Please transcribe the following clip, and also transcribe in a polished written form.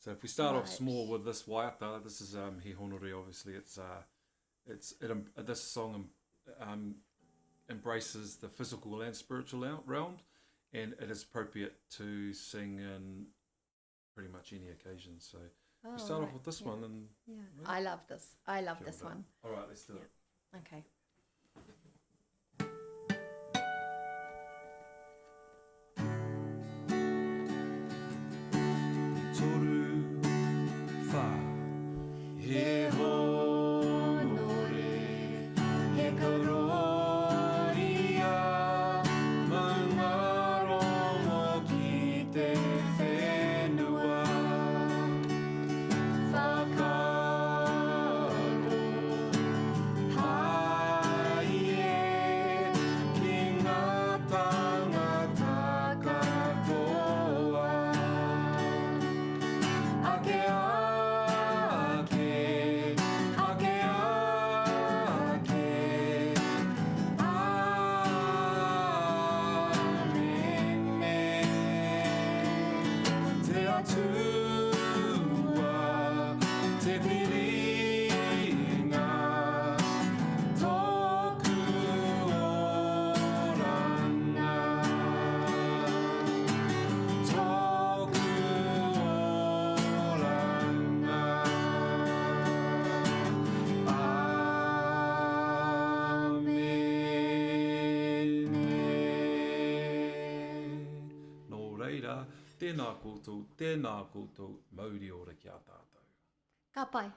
So if we start right. off small with this waiata, this is um, He Honore, obviously. It's, uh, it's, it, um, this song um, um, embraces the physical and spiritual realm, and it is appropriate to sing in pretty much any occasion. So oh, we start right. off with this yeah. one. and Yeah, I love this. I love this one. All right, let's do yeah. it. Okay. Toru, wha. He honore, he karoria, maungarongo ki te whenua. Whakaaro, hai e, ki ngā tāngata katoa. Ake ake, ake ake, Āmene. Te Atua, te piringa, tōku oranga. Tōku oranga. Āmene. Nō reira, tēnā koutou, tēnā koutou, mauri ora ki a tātou. Ka pai.